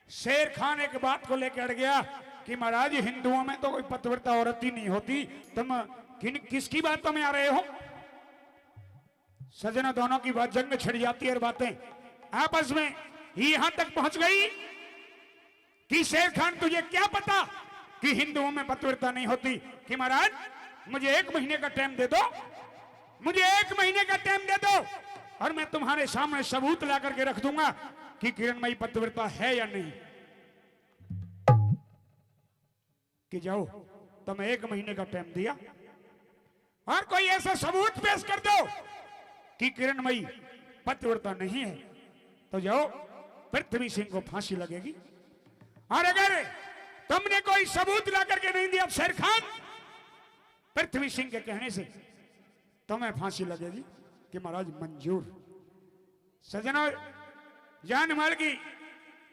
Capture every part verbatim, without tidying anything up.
शेर खान एक बात को लेकर अड़ गया कि महाराज, हिंदुओं में तो कोई पतिव्रता औरत ही नहीं होती, तुम किन, किसकी बातों में आ रहे हो? सज्जनों, दोनों की बात, जंग छिड़ जाती है और बातें आपस में यहां तक पहुंच गई कि शेर खान, तुझे क्या पता कि हिंदुओं में पतिव्रता नहीं होती, कि महाराज, मुझे एक महीने का टाइम दे दो, मुझे एक महीने का टाइम दे दो और मैं तुम्हारे सामने सबूत ला करके रख दूंगा कि किरणमयी पतिव्रता है या नहीं। कि जाओ, तुम्हें एक महीने का टाइम दिया और कोई ऐसा सबूत पेश कर दो कि किरणमयी पतिव्रता नहीं है, तो जाओ, पृथ्वी सिंह को फांसी लगेगी। और अगर तुमने कोई सबूत ला करके नहीं दिया शेर खान, पृथ्वी सिंह के कहने से तुम्हें फांसी लगेगी। कि महाराज, मंजूर। सज्जनों, जान माल की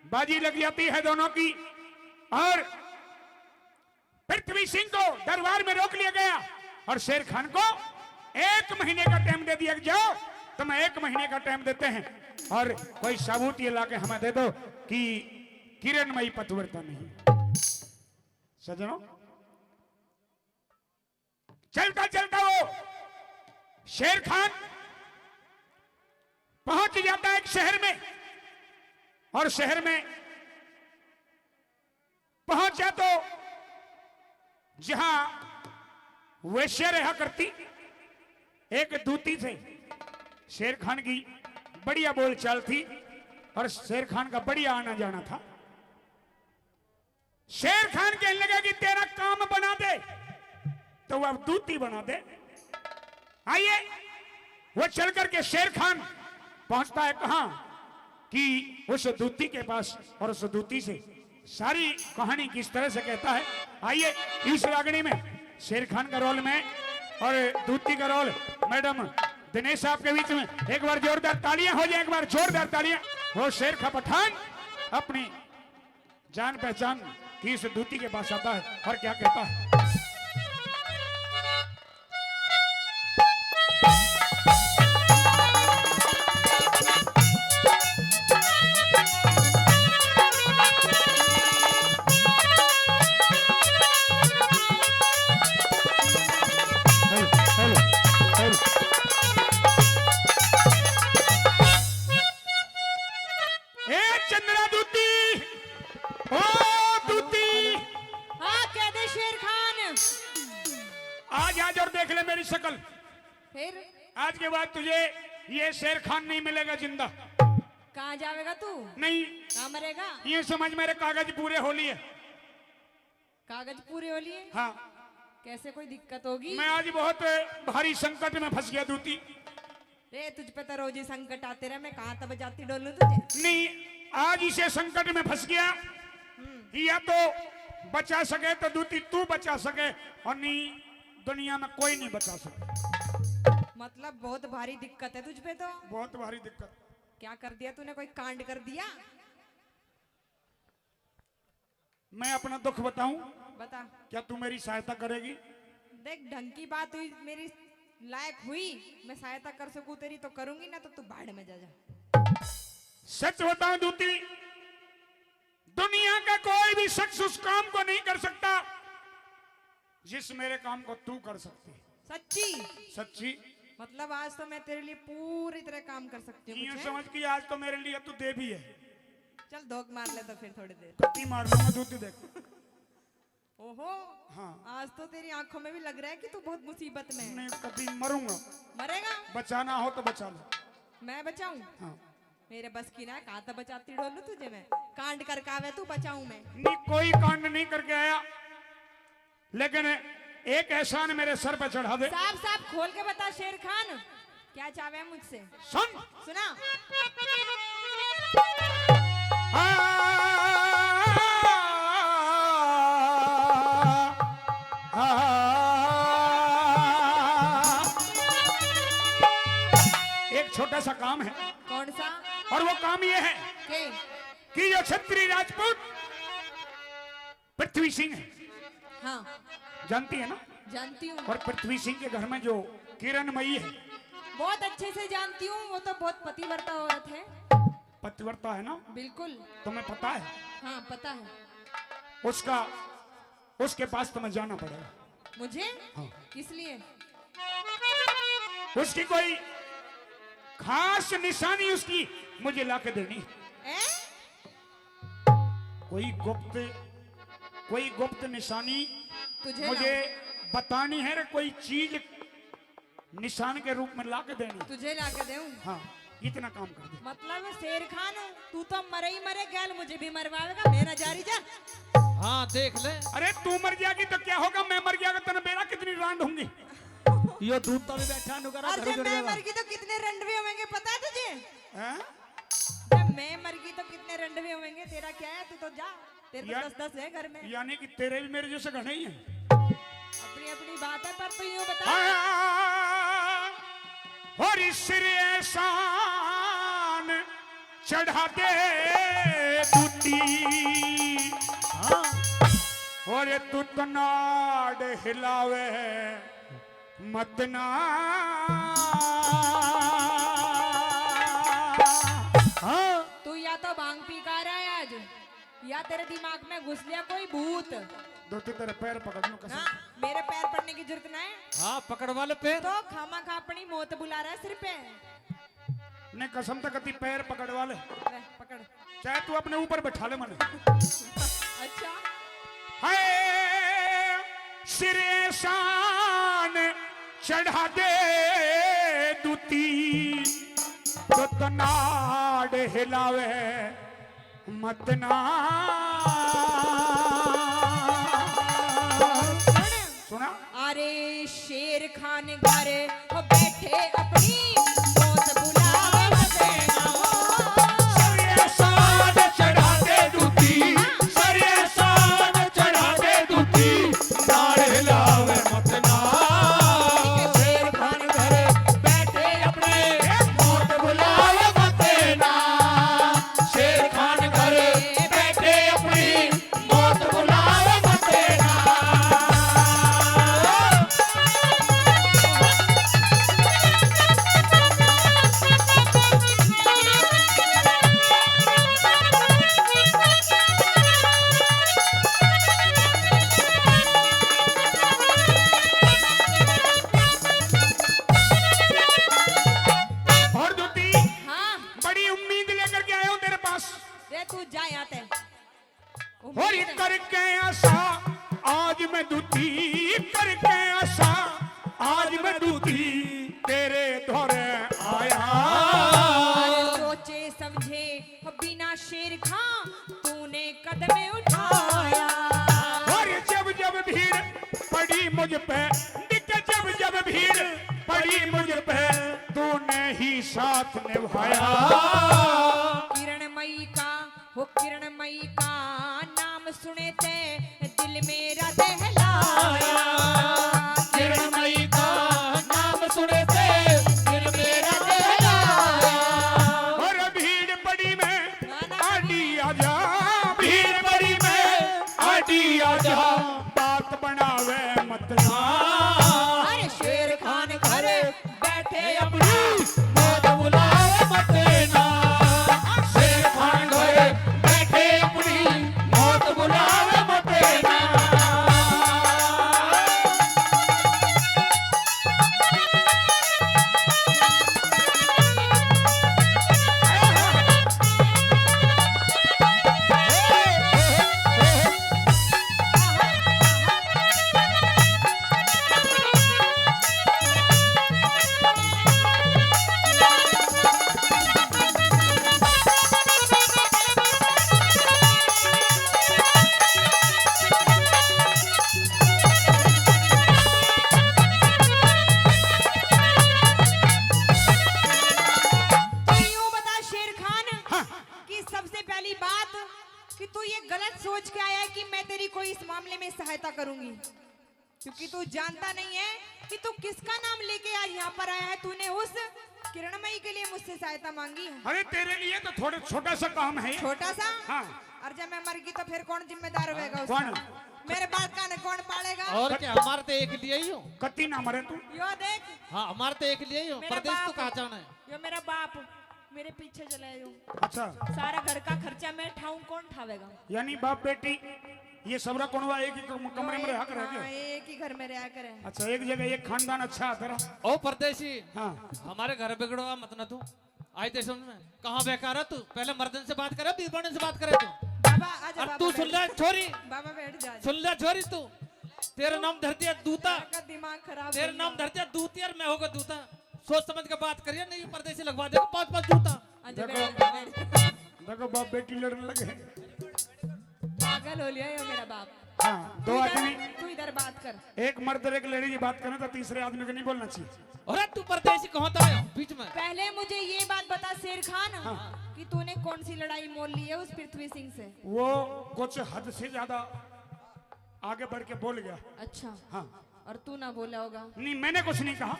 बाजी लग जाती है दोनों की, और पृथ्वी सिंह को दरबार में रोक लिया गया और शेर खान को एक महीने का टाइम दे दिया कि जाओ, तुम्हें एक महीने का टाइम देते हैं और कोई सबूत ये लाके हमें दे दो कि किरणमयी पतिव्रता नहीं। सज्जनों, चलता चलता वो शेर खान पहुंच जाता है एक शहर में, और शहर में पहुंचा तो जहां वेश्या रहा करती, एक दूती थे। शेर खान की बढ़िया बोलचाल थी और शेर खान का बढ़िया आना जाना था। शेर खान कहने लगा कि तेरा काम बना दे, तो वो अब दूती बना दे। आइए, वो चल करके शेर खान पहुंचता है कहां कि उस दूती के पास, और उस दूती से सारी कहानी किस तरह से कहता है। आइए, इस रागनी में शेर खान का रोल मैं और दूती का रोल मैडम दिनेश साहब के बीच में। एक बार जोरदार तालियां हो जाए, एक बार जोरदार तालियां। वो शेर खान पठान अपनी जान पहचान की इस दूती के पास आता है और क्या कहता है। ए चंद्रा दूती, ओ दूती। हाँ, कह दे शेर खान। आज, आज और देख ले मेरी शक्ल। फिर? आज के बाद तुझे ये शेर खान नहीं मिलेगा जिंदा। कहाँ जावेगा तू? नहीं। कहाँ मरेगा? ये समझ, मेरे कागज पूरे हो लिए। कागज पूरे हो लिए? हाँ। कैसे, कोई दिक्कत होगी? मैं आज बहुत भारी संकट में फंस गया दूती। रे, तुझ पे तो रोज ही संकट आते रहे, मैं कहाँ तब जाती डोलूं तुझे? नहीं, आज इसे संकट में फंस गया। हम्म। या तो बचा सके तो दूती तू बचा सके, और नहीं, दुनिया में कोई नहीं बचा सकता। मतलब बहुत भारी दिक्कत है तुझ पे तो। बहुत भारी दिक्कत। क्या कर दिया तूने, कोई कांड कर दिया? मैं अपना दुख बताऊं? बता। क्या तू मेरी सहायता करेगी? देख, ढंग की बात हुई, मेरी लायक हुई, मैं सहायता कर सकूं तेरी तो करूंगी, ना तो तू भाड़ में जा, जा। सच बताऊं दूती, दुनिया का कोई भी शख्स उस काम को नहीं कर सकता जिस मेरे काम को तू कर सकती। सच्ची? सच्ची। मतलब आज तो मैं तेरे लिए पूरी तरह काम कर सकती हूँ। यूं कुछ है? समझ कि आज तो मेरे लिए तू देवी है। चल धोक मार ले तो फिर थोड़ी देर। कत्ती मार लूंगा दूती, देख। ओहो। हाँ। आज तो तेरी आंखों में भी लग रहा है कि तू बहुत मुसीबत में है। नहीं, कभी मरूंगा। मरेगा? बचाना हो तो बचा लो। मैं बचाऊं? हाँ। मेरे बस की ना, कहाँ तो बचाती डोलूं तुझे मैं। कांड करके आवे तू, बचाऊं मैं? नहीं, कोई कांड नहीं करके आया, लेकिन एक एहसान मेरे सर पे चढ़ा दे। साफ साफ खोल के बता शेर खान, क्या चाहवे है मुझसे? सुन। सुना। आ, आ, एक छोटा सा काम है। कौन सा? और वो काम ये है के? कि जो छत्री राजपूत पृथ्वी सिंह है। हाँ। जानती है ना? जानती हूँ। और पृथ्वी सिंह के घर में जो किरणमयी है। बहुत अच्छे से जानती हूँ, वो तो बहुत पतिव्रता औरत है। पतिव्रता है ना? बिल्कुल। तुम्हें पता है? हाँ, पता है। उसका, उसके पास तुम्हें जाना पड़ेगा। मुझे? हाँ। किस लिए? उसकी कोई खास निशानी उसकी मुझे ला के देनी। हैं? कोई गुप्त, कोई गुप्त निशानी तुझे मुझे ना- बतानी है रे, कोई चीज निशान के रूप में ला के देनी। तुझे ला के दूं? हाँ, इतना काम कर दे। मतलब शेर खान, तू तो मरे ही मरे, गैल मुझे भी मरवावेगा। मेरा जारी जा। हाँ, देख ले। अरे, तू मर जाएगी तो क्या होगा, मैं मर जाएगा, तने बेरा कितनी रांड होंगी। यो दूध तो भी बैठा नु करा और घर जब जुड़ मैं जाएगा। मर गई तो कितने रंडवे होंगे, पता है तुझे? हैं? जब मैं मर गई तो कितने रंडवे होंगे? तेरा क्या है, तू तो जा। तेरे तो यार, दस दस है घर में। यानी कि तेरे भी मेरे जैसे घने ही हैं। अपनी अपनी बात है, पर तू यूं बता। हाँ, और सिर एहसान चढ़ा दे दूती। हाँ। और तू तो नाड़ हिलावे मत ना। हाँ। तू या तो भांग पी का रहा है आज, या तेरे दिमाग में घुस लिया कोई भूत। धोती, तेरे पैर पकड़ लूं कसम। ना, मेरे पैर पड़ने की जरूरत ना है। हाँ, पकड़वा ले पैर। तो खामा खा अपनी मौत बुला रहा है सिर पे। नहीं, कसम तो कती पैर पकड़वा ले, ले, पकड़। चाहे तू अपने ऊपर बैठा ले मने। अच्छा। हाय, सिर एहसान चढ़ा दे दूती, तो तनाड़ हिलावे मत ना। सुन। सुना? अरे शेर खान घर बैठे अपनी मौत बुलावे मत ना। सरिया साज चढ़ा दे दूती, सरिया साज चढ़ा दे दूती, नारे लावे मत ना। शेर खान घर बैठे अपने मौत बुलावे मत ना। शेर खान घर बैठे अपनी मौत बुलावे मत ना। और दूती, हाँ। बड़ी उम्मीद लेकर के आया हूँ तेरे पास। दे तू जा यहाँ ते। और करके आशा आज मैं दूती, करके आशा आज मैं दूती तेरे धोरे आया। अरे सोचे समझे बिना शेर खां तूने कदम उठाया। और जब जब भीड़ पड़ी मुझ पे, दिक्कत जब जब भीड़ पड़ी मुझ पे, तूने ही साथ निभाया। किरण मई का, हो किरण मई का नाम सुने ते दिल मेरा दहलाया। किरण मई का नाम सुने ते दिल मेरा दहलाया। और भीड़ पड़ी में आड़ी आजा, भीड़ पड़ी में आड़ी आजा, बात बनावे मत ना। अरे शेर खान घर बैठे अपनी मौत बुलावे मत ना। शेर खान घर बैठे अपनी मौत बुलावे मत ना। तो यूं बता शेर खान, हाँ। कि सबसे पहली बात कि तू ये गलत सोच के आया है कि मैं तेरी कोई इस मामले में सहायता करूंगी, क्योंकि तू जानता नहीं है कि तू किसका नाम लेके आज यहाँ पर आया है। तूने उस किरणमयी के लिए मुझसे सहायता मांगी है। अरे, तेरे लिए तो थोड़ा छोटा सा काम है। छोटा सा? हाँ। और जब मैं मर गई तो फिर कौन जिम्मेदार होएगा उसका? कौन? मेरे बालका ने कौन पालेगा? और क्या, हमारे तो एक लिए ही हो। कत्ती ना मरे तू। यो देख, हाँ, हमारे तो एक लिए ही हो। मेरा परदेश तो बाप। कहाँ जाना है? यो मेरा बाप। मेरे पीछे चले आयो। अच्छा। सारा घर का खर्चा मैं ठाऊं, कौन ठावेगा? यानी बाप बेटी ये सबरा कौनवा एक ही कम-, कमरे में रहा करे हाँ, क्या? एक ही घर में रहा करे। अच्छा, एक जगह एक खानदान अच्छा आता रहा। ओ परदेसी, हाँ। हमारे घर बिगड़वा मत ना तू। आई तेरे समझ में? कहाँ बेकार है तू? पहले मर्दन से बात करे, बीरबाने से बात करे तू। बाबा, आजा और बाबा, तू बैठ। सुन ले छोरी। बाबा बैठ जा। सुन ले छोरी तू। तेरा नाम धरती है दूता। का दिमाग खराब तेरा हो नाम गया। धरती है दूती और मैं होगा दूता। सोच समझ के बात करिए, नहीं परदेसी लगवा देगा पाँच पाँच जूता। हाँ जी, देखो, बैठ, बैठ। देखो बाप बेटी लड़ने लगे। पागल हो लिया यो मेरा बाप। हाँ, दो तू इधर, आदमी, तू इधर बात कर। एक मर्द और एक लेडी की बात करें तो तीसरे आदमी को नहीं बोलना चाहिए। अरे तू परदेसी कहाँ था आया बीच में? पहले मुझे ये बात बता शेर खान, हाँ। कि तूने कौन सी लड़ाई मोल ली है उस पृथ्वी सिंह से? वो कुछ हद से ज्यादा आगे बढ़ के बोल गया। अच्छा। हाँ। और तू ना बोला होगा? नहीं, मैंने कुछ नहीं कहा।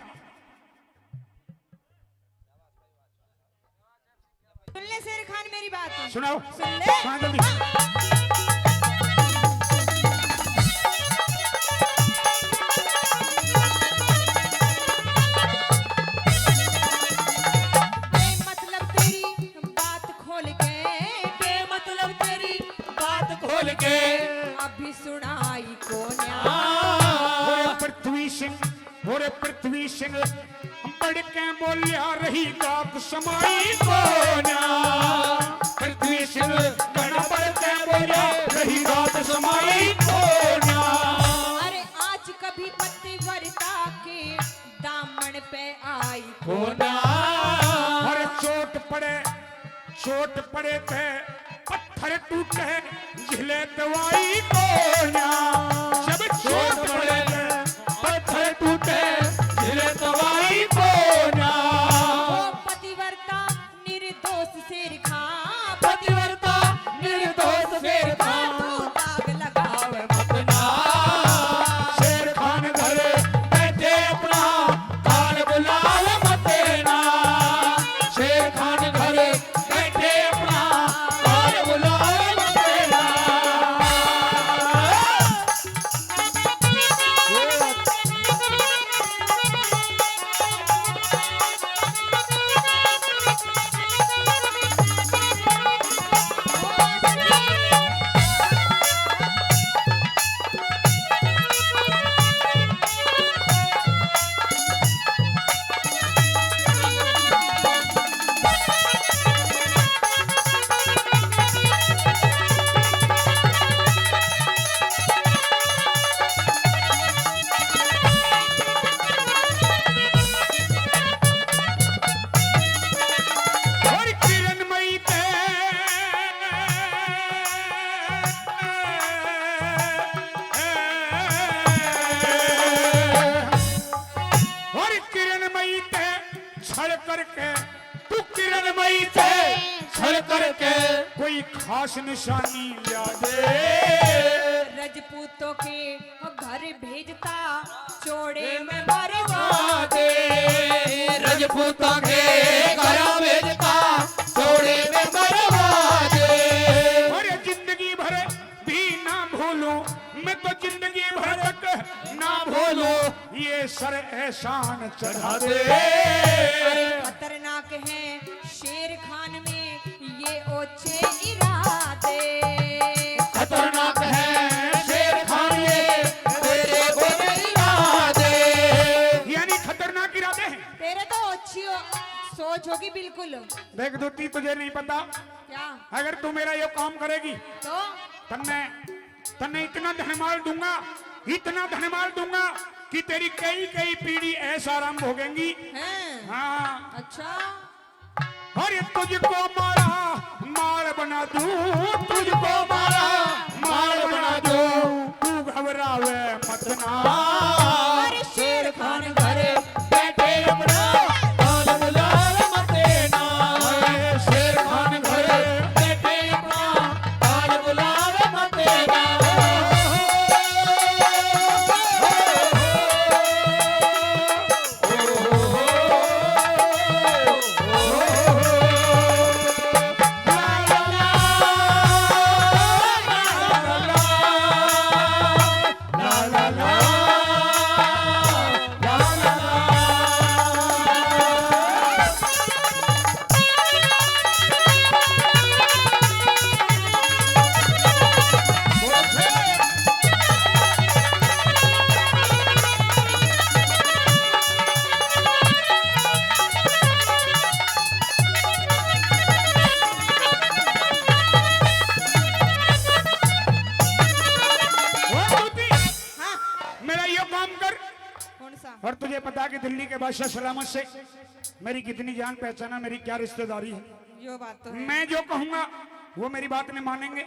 सुन ले शेर खान मेरी बात। सुनाओ। सुन ले। सुना जल्दी। बेमतलब तेरी बात खोल के, बेमतलब तेरी बात खोल के अभी सुनाई कोन्या। हाँ। ओरे पृथ्वी सिंह, ओरे पृथ्वी सिंह, बढ़ के बोलिया रही बात समाई कोन्या। पृथ्वी सिंह, घना बढ़ के बोलिया रही बात समाई कोन्या। अरे आज कभी पतिव्रता के दामन पे आई कोन्या। अरे चोट पड़े, चोट पड़े थे पत्थर टूटे, झिले दवाई कोन्या। जब चोट पड़े थे पत्थर टूटे, झिले दवाई कोन्या। ओ पतिव्रता निर्दोष शेर खान, पतिव्रता निर्दोष शेर खान। तू दाग लगावे मत ना। शेर खान घर बैठे अपना काल बुलावे मत ना। शेर खान घर बैठे अपना काल बुलावे मत ना। और किरणमयी ते, और किरणमयी ते छल करके, तू किरणमयी ते छल करके कोई खास निशानी ला दे। रजपूतों के घर भेजता, चोड़े में मरवा दे। रजपूतों के घर भेजता, चोड़े में मरवा दे। अरे जिंदगी भर भी ना भूलूं, मैं तो जिंदगी भर तक ना भूलूं, ये सर एहसान चढ़ा दे। अरे खतरनाक है शेर खान में ये ओछे इरादे। खतरनाक है शेर खान ये तेरे ओछे इरादे। यानी खतरनाक इरादे हैं। तेरे तो अच्छी हो, सोच होगी बिल्कुल। देख दूती, तुझे नहीं पता। क्या? अगर तू मेरा ये काम करेगी तो? तब मैं तन्ने इतना धनमाल दूंगा, इतना धनमाल दूंगा कि तेरी कई कई पीढ़ी ऐसा आरंभ होगेंगी। हैं? हाँ। अच्छा। अरे तुझको माला माल बना दूं, तुझको माला माल बना दूं, तू घबरावे मत ना। अरे शेर खान घर बैठे अपना काल बुलावे मत ना। अरे शेर खान घर बैठे अपना काल बुलावे मत ना। और तुझे पता है कि दिल्ली के बादशाह सलामत से मेरी कितनी जान पहचान है, मेरी क्या रिश्तेदारी है। यो बात तो है। मैं जो कहूंगा वो मेरी बात नहीं मानेंगे।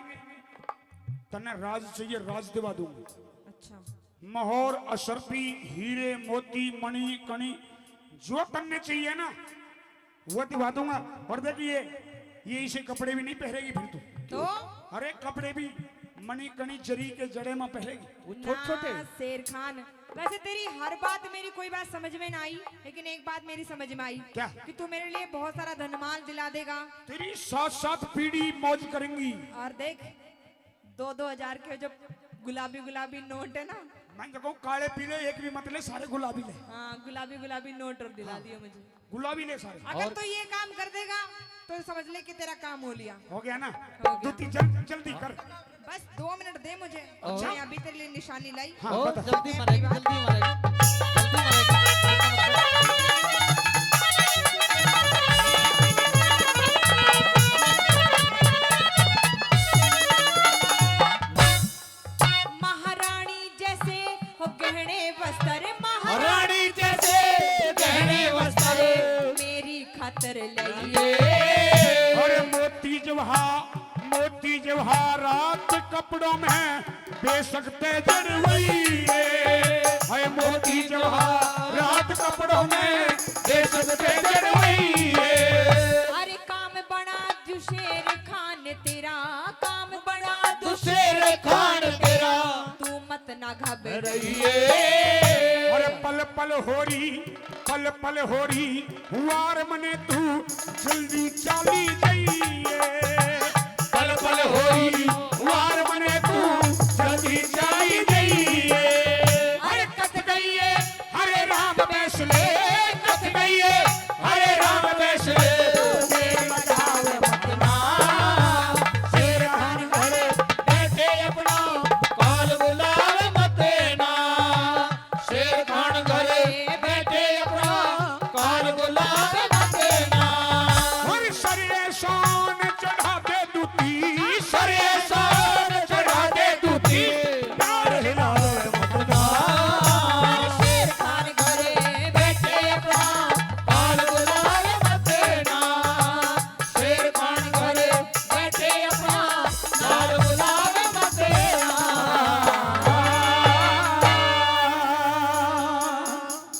तन्ने राज चाहिए, राज दिवा दूंगा। अच्छा। मोहर, अशरफी, हीरे, मोती, मणि, कणी, जो तन्ने चाहिए ना, वो दिवा दूंगा। और देखिए, ये इसे कपड़े भी नहीं पहरेगी फिर तू। तो? अरे, कपड़े भी मणि, कणी, जरी के जड़े में पहरेगी। वो छोटे छोटे। ना, शेर खान, वैसे तेरी हर बात, मेरी कोई बात समझ में ना आई, लेकिन एक बात मेरी समझ में आई। क्या? कि तू मेरे लिए बहुत सारा धनमाल दिला देगा। तेरी सात सात पीढ़ी मौज करेंगी। और देख, दो दो हजार के जो गुलाबी गुलाबी नोट है ना। मैं तो कहूँ, काले पीले एक भी मत ले, सारे गुलाबी ले। हाँ, गुलाबी गुलाबी नोट और दिला दियो मुझे। गुलाबी ले सारे। अगर और तो ये काम कर देगा तो समझ ले कि तेरा काम हो लिया। हो गया ना? हो गया। दूती, जल-, जल्दी कर। बस दो मिनट दे मुझे। अच्छा। मैं अभी तेरे लिए निशानी लाई। हाँ, ओ, बता। जल्दी मारेगी, जल्दी मारेगी, जल्दी मारेगी। महारानी जैसे हो गहने वस्त्र, महारानी जैसे गहने वस्त्र मेरी खातर लाइए। अरे मोती जवाहर, मोती जवाहरात कपड़ों में बेशक ते जड़वई रे। हाय मोती जवाहरात कपड़ों में बेशक ते जड़वई रे। अरे काम बना दू शेर खान तेरा, काम बना दू शेर खान तेरा, तू मत ना घबराइए। अरे पल पल होरी, पल पल होरी, वार मने तू जल्दी चाली जाइए। पल पल होरी,